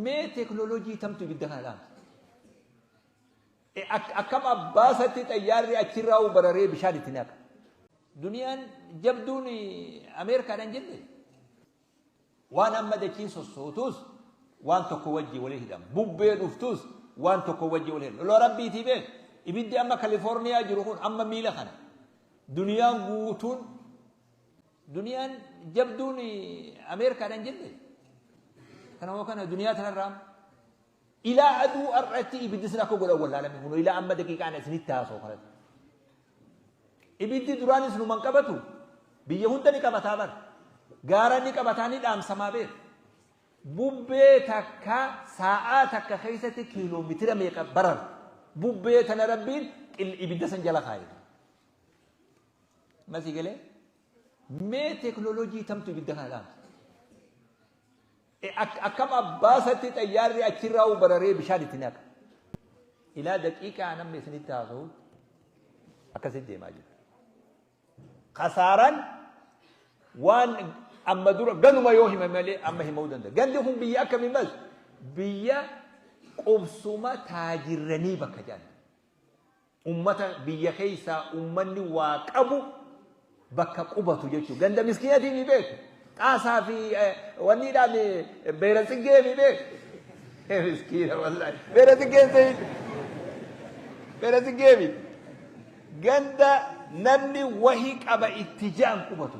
Mee teknooloojii tamtu ibidda kana dhaamsa? Akkam abbaasatti xayyaarri achirraa bararee bishaan itti naqa. Duniyaan jabduun Ameerikaadhaan jenne waan amma dachiin sossootus waan tokko wajji walii hidhama. Bubbee dhuftus waan tokko wajji walii hidhama. Lolaa rabbiitii beek. Ibiddi amma Kalifoorniyaa jiru kun amma miila kana. Duniyaan guutuun duniyaan jabduun Ameerikaadhaan jenne. Kana kana duniyaa tanarraa ilaa aduu har'atti ibiddi sun akka godhan wallaalame kun ilaa amma daqiiqaan isinitti haasa'u kanatti. Ibiddi duraanis numan qabatu biyya hunda ni qabataa bara. Gaara ni qabataa ni dhaamsamaa beek. Bubbee takka saa'aa takka keessatti kiiloomitira meeqa barar. Bubbee tana rabbiin ibidda san jala kaa'e. Masii galee mee teknooloojii tamtu ibidda kana dhaamsa? Akkam abbaasatti xayyaarri achirraa bararee bishaan itti naqa. Ilaa daqiiqaa namni isinitti haasa'u akkasitti deemaa jira. Kasaaraan waan amma dura ganuma yoo hime malee amma himuu danda'a. Gandi kun biyya akkamii mas biyya qubsuma taajirranii bakka jedhan. Ummata biyya keessaa ummanni waa qabu bakka qubatu jechuudha. Ganda miskiinatii ni beeku. Xaasaa fi wanniidhaan beera tsiggee ni beeku. Miskiina wallaahi. Beera tsiggeen ta'in. Beera tsiggee mi. Ganda namni wahi qaba itti ja'an qubatu.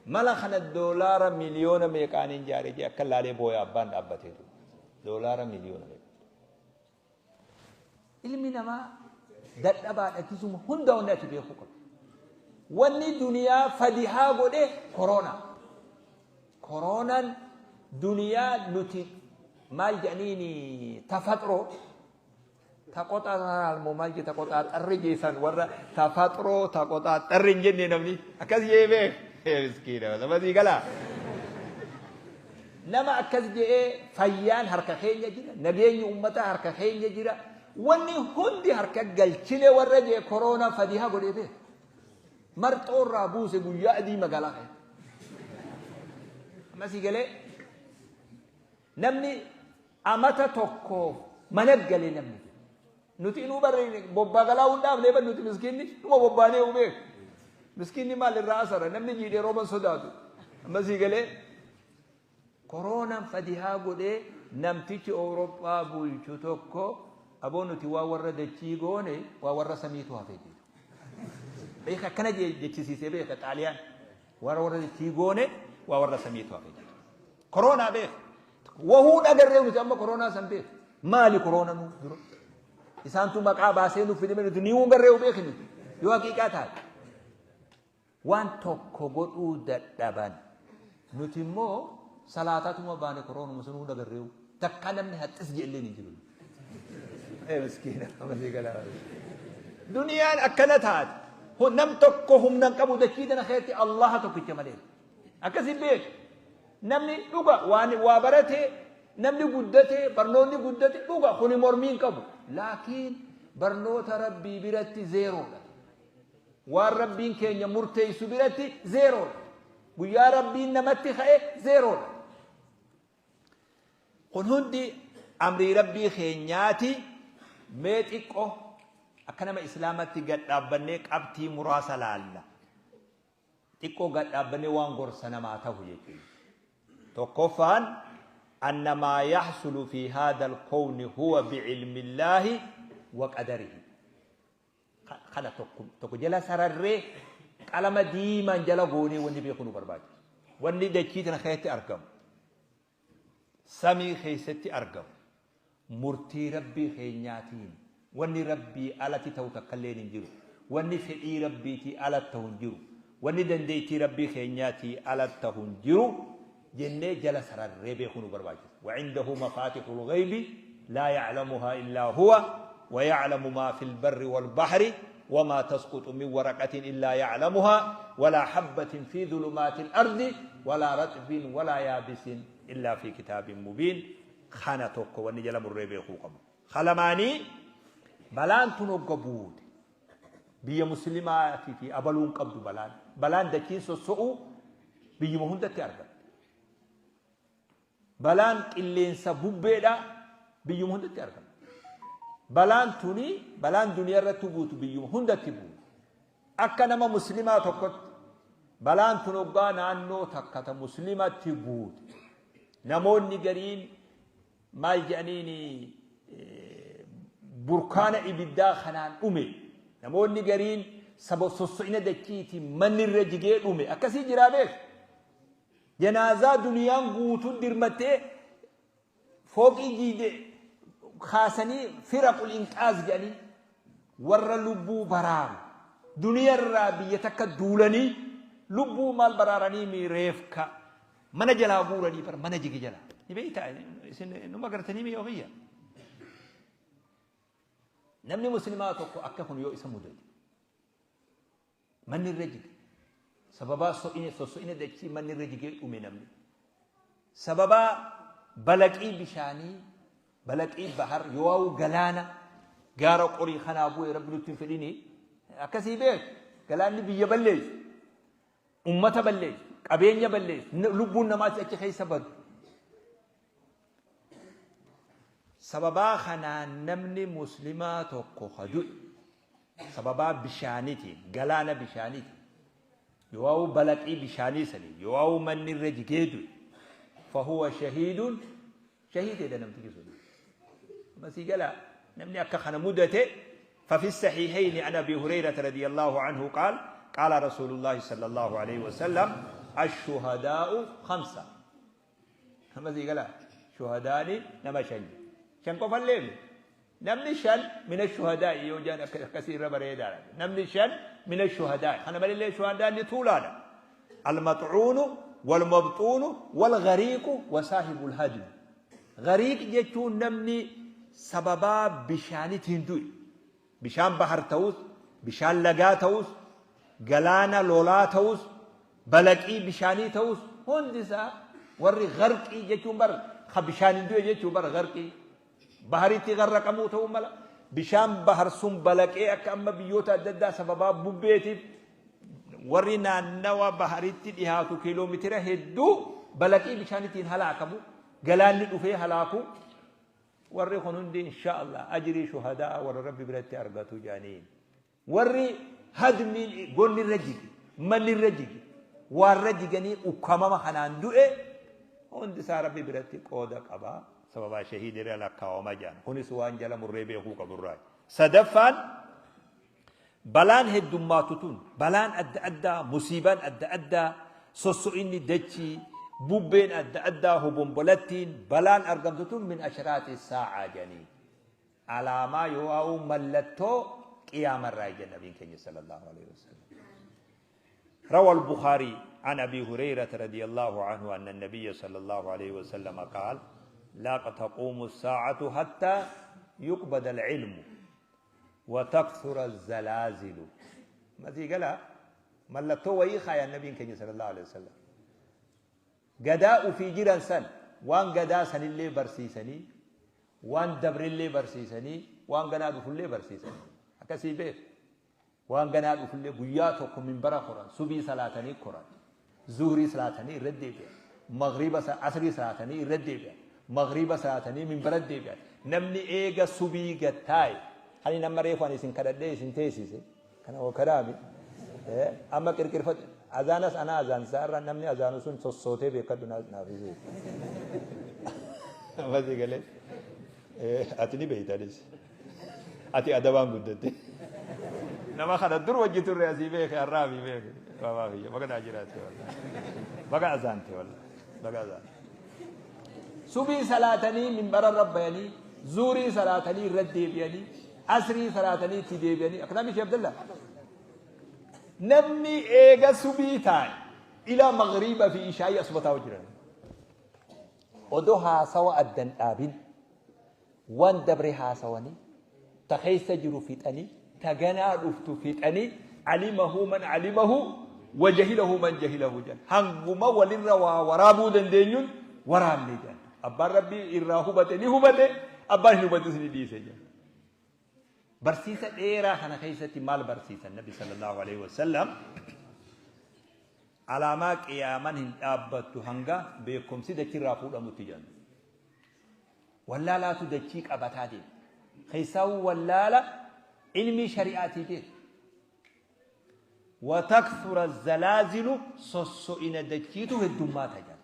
Mala kana doolaara miliyoona meeqaaniin jaare jee akka laalee booya abbaan dhaabbateetu. Doolaara miliyoona meeqa. Ilmi namaa dadhabaadha kisuma hunda wanni ati beekuu qabdu. Wanni duniyaa fadihaa godhe koroona. Koroonaan duniyaa nuti maal jedhaniini tafaxroo taqoxaaxaral moo maal jedhe taqoxaaxarri jeessan warra tafaxroo taqoxaaxarri hin jenne namni akkas jee beek. Miskiina nama sii galaa. Nama akkas je'ee fayyaan harka keenya jira, nageenyi uummataa harka keenya jira, wanni hundi harka galchine warra jee koroonaa fadihaa godhee beeka. Marxoo irraa buuse guyyaa adii magaalaa keessa. Amma sii galee namni amata tokkoof mana galee namni. Nuti inuu barre bobbaa galaa hin dhaabnee bar nuti miskiinni dhuma bobbaanee hubee. Miskiinni maal irraa asara namni jiidhee rooban sodaatu. Amma sii galee koroonaan fadihaa godhee namtichi Awurooppaa bulchu tokko aboo nuti waa warra dachii goone waa warra samiitu hafe jedhu. Beeka akkana jechisiisee beeka Xaaliyaan warra warra dachii goone waa warra samiitu hafe jedhu. Koroonaa beeka. Wahuu dhagarree nuti amma koroonaa san beeka. Maali koroona nu dura? Isaantu maqaa baasee nuuf fide nuti ni garree beeki nuti. Yoo haqiiqaa taate. Waan tokko godhuu dadhaban. Nuti immoo salaataatuma baane koroonuma sunuu dhagarree takka namni haxxis jeelleen hin jiru. Miskiina Duniyaan akkana taate. Nam tokko humna hin qabu dachii tana keessatti Allaha tokkicha malee. Akkasi beeku. Namni dhuga waan waa barate namni guddate barnoonni guddate dhuga kuni mormii hin qabu. Laakiin barnoota rabbii biratti zeeroodha. Waan rabbiin keenya murteessu biratti zeeroodha. Guyyaa rabbiin namatti ka'e zeeroodha. Kun hundi amrii rabbii keenyaati mee xiqqoo akka nama islaamatti gad dhaabbannee qabxii muraasa laalla. Xiqqoo gad dhaabbannee waan gorsa namaa tahu jechuudha. Tokkoffaan anna maa yaxsulu fi haadha alkowni huwa bicilmillaahi wa qadarihi. Kana tokko tokko jala sararree qalama diimaan jala goonee wanni beekuu nu barbaachisa. Wanni dachii tana keessatti argamu, samii keessatti argamu, murtii rabbii keenyaatiin wanni rabbii alatti ta'u takka illee hin jiru. Wanni fedhii rabbiitii alatti ta'u hin jiru. Wanni dandeettii rabbii keenyaatii alatti ta'u hin jiru jennee jala sararree beekuu nu barbaachisa. وعنده مفاتح الغيب لا يعلمها إلا هو ويعلم ما في البر والبحر وما تسقط من ورقة إلا يعلمها ولا حبة في ظلمات الأرض ولا رطب ولا يابس إلا في كتاب مبين. خانة توكو ونجل مريبي خوكم خلماني بلان تنو قبود بيا مسلمة في أبلون قبض بلان بلان دكين سوء بيا مهندة أربع. Balaan qilleensa bubbeedha biyyuma hundatti argama. Balaan tuni balaan duniyaa irratti buutu biyyuma hundatti buutu. Akka nama muslimaa tokkotti balaan tun hoggaa naannoo takka ta muslimatti buute. Namoonni gariin maal jedhaniin burkaana ibiddaa kanaan dhume. Namoonni gariin saba sosso'ina dachiitiin manni irra jigee dhume. Akkasii jiraa beek. Janaazaa duniyaan guutuun dirmattee fooqii jiide kaasanii firaqul inqaaz jedhanii warra lubbuu baraaru duniyarraa biyya takka duulanii lubbuu maal baraaranii mi reefka mana jalaa guuranii bar mana jige jalaa. Ni beektaa isin numa gartanii mi yoo biyya. Namni muslimaa tokko akka kun yoo isa mudate Manni irra jige. Sababaa so'ine sosso'ina dachii manni irra jigee dhume namni. Sababaa balaqii bishaanii, balaqii bahar, yoo'awu galaana gaara qorii kanaa bu'e rabbi nutti hin fedhini. Akkasii beek galaanni biyya balleessu, ummata balleessu, qabeenya balleessu, lubbuun namaas achi keessa badu. Sababaa kanaan namni muslimaa tokko ka du'e sababaa bishaanitiin, galaana bishaanitiin, yoo'awu balaqii bishaanii saniin, yoo'awu manni irra jigee du'e, fahuwa shahiidun, shahiideedha namtichi sun. Amma sii galaa namni akka kana mudate. ففي الصحيحين عن أبي هريرة رضي الله عنه قال قال رسول الله صلى الله عليه وسلم الشهداء خمسة. Amma sii galaa shuhadaani nama shan shan qofallee miti. Namni shan mina shuhadaa'i yoo jedhan akkasii irra bareedaadha. Namni shan mina shuhadaa'i. Kana malillee shuhadaanni tuulaadha. Almaxuunu walmabxuunu walgariiqu wasaahibul hadmi. Gariiq jechuun namni sababaa bishaanitiin du'e. Bishaan bahar ta'us, bishaan lagaa ta'us, galaana lolaa ta'us, balaqii bishaanii ta'us hundi isaa warri gharqii jechuun bar ka bishaaniin du'e jechuun bar gharqii. Baharitti gharraqamuu ta'uu mala. Bishaan bahar sun balaqee akka amma biyyoota adda addaa sababaa bubbeetiif warri naannawa baharitti dhihaatu kiiloomitira hedduu balaqii bishaanitiin halaakamu, galaanni dhufee halaaku. Warri kun hundi insha Allah ajrii shuhadaa warra Rabbi biratti argatu jedhaniin. Warri hadmiin gonni irra jige, manni irra jige, waarra jiganii ukkamama kanaan du'e hundi isaa Rabbi biratti qooda qaba. Sababaa shahiida irra lakkaawama jedhan. Kunis waan jala murree beekuu qaburraa. Sadaffaan balaan heddummaatu tun, balaan adda addaa, musiibaan adda addaa, sosso'inni dachii, bubbeen adda addaa, hobombolattiin, balaan argamtu tun min ashraati saa'aa jedhanii. Alaamaa yoo'aa'uu mallattoo qiyaamarraa jedhan nabiin keenya sallallahu alaihi wasallam. روى البخاري عن أبي هريرة رضي الله عنه أن النبي صلى الله عليه وسلم قال لا تقوم الساعة حتى يقبض العلم وتكثر الزلازل. ما قال mallattoo wayii kaayan nabiin keenya sallallahu alaihi wasallam. Gadaa ufii jiran san waan gadaa sanillee barsiisanii, waan dabrillee barsiisanii, waan ganaa dhufullee barsiisanii. Akkasii beek. Waan ganaa dhufullee guyyaa tokko minbara koran, subii salaatanii koran, zuhrii salaatanii irra deebi'an, maghriba asrii salaatanii irra deebi'an, maghriba salaatanii minbara deebi'an. Namni eega subii gad taa'e, hani nama reefu ani isin kadhadhee isin teessise, kana hoo karaami. Amma qirqirfadhu. Azaanas anaa azaansisaa irra namni azaanu sun sossootee beekadhu naaf isee. Amma si galee. Ati ni beeytanis. Ati adabaan guddatte. Nama kana dur wajji turre asii beeke har'aa fi beeke. Babaa kiyya baga naa jiraatte wallahi. Baga azaante wallahi. Baga azaante. Subii salaatanii minbara irra bayanii, zuurii salaatanii irra deebi'anii, asrii salaatanii itti deebi'anii. Akkana miti Abdallah. Namni eega subii taa'e ilaa maghriiba fi ishaayii asuma taa'u jiran. Odoo haasawa addan dhaabin waan dabre haasawanii ta keessa jiru fixanii ta ganaa dhuftu fixanii alimahu man alimahu wa jahilahu man jahilahu jedhan. Hanguma walirra waa waraabuu dandeenyuun waraabne jedhan. Abbaan Rabbii irraa hubate ni hubate, abbaan hin hubatis ni dhiise jedhan. Barsiisa dheeraa kana keessatti maal barsiisan Nabi sallallahu alaihi wasallam? Alaamaa qiyaaman hin dhaabbattu hanga beekumsi dachirraa fuudhamutti jedhan. Wallaalaatu dachii qabataa deema. Keessaawuu wallaala ilmii shari'aatii beeku. Watakthura zalaazilu, sosso'ina dachiitu heddummaata jedhan.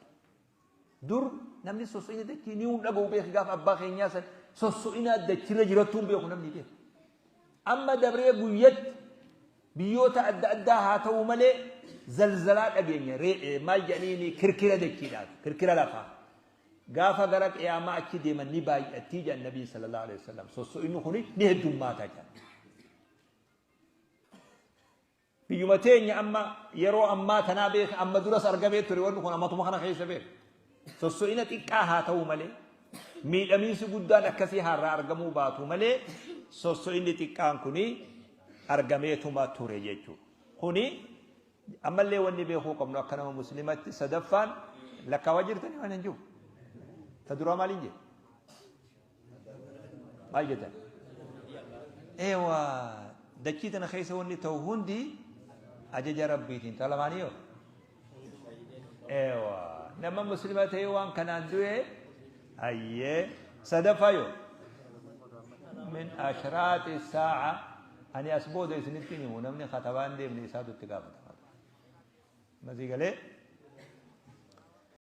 Dur namni sosso'ina dachii ni hin dhaga'u beeki, gaafa abbaa keenyaa san sosso'ina dachirra jirattuu hin beeku namni beeku. Amma dabree guyyatti biyyoota adda addaa haa ta'u malee zalzalaa dhageenya, maal jedhaniini, kirkira dachiidhaaf, kirkira lafaa. Gaafa gara qiyaamaa achi deeman ni baay'attii jedhan Nabiin sallallahu alaihi wasallam. Sosso'inni kuni ni heddummaata jedhan. Biyyuma teenya amma yeroo ammaa tanaa beeka, amma duras argamee ture wanni kun, ammatuma kana keessa beeka. Sosso'ina xiqqaa haa ta'u malee, miidhamiinsi guddaan akkasii haarraa argamuu baatu malee, sosso'inni xiqqaan kuni argameetuma ture jechuudha. Kuni ammallee wanni beekuu qabnu akka nama muslimatti sadaffaan lakkaawaa jirtanii waan hin jiru. Ta duraa maaliin jedhe? Maal jettan? Eewa, dachii tana keessa wanni ta'u hundi ajaja Rabbiitiin. Ta lamaanii yoo? Eewa, nama muslima ta'ee waan kanaan du'e hayyee. Sadaffaa yoo? Min ashraaxi saa'a, ani as booda isinitti himu, namni katabaan deemne isaatu itti gaafatama. Masii galee.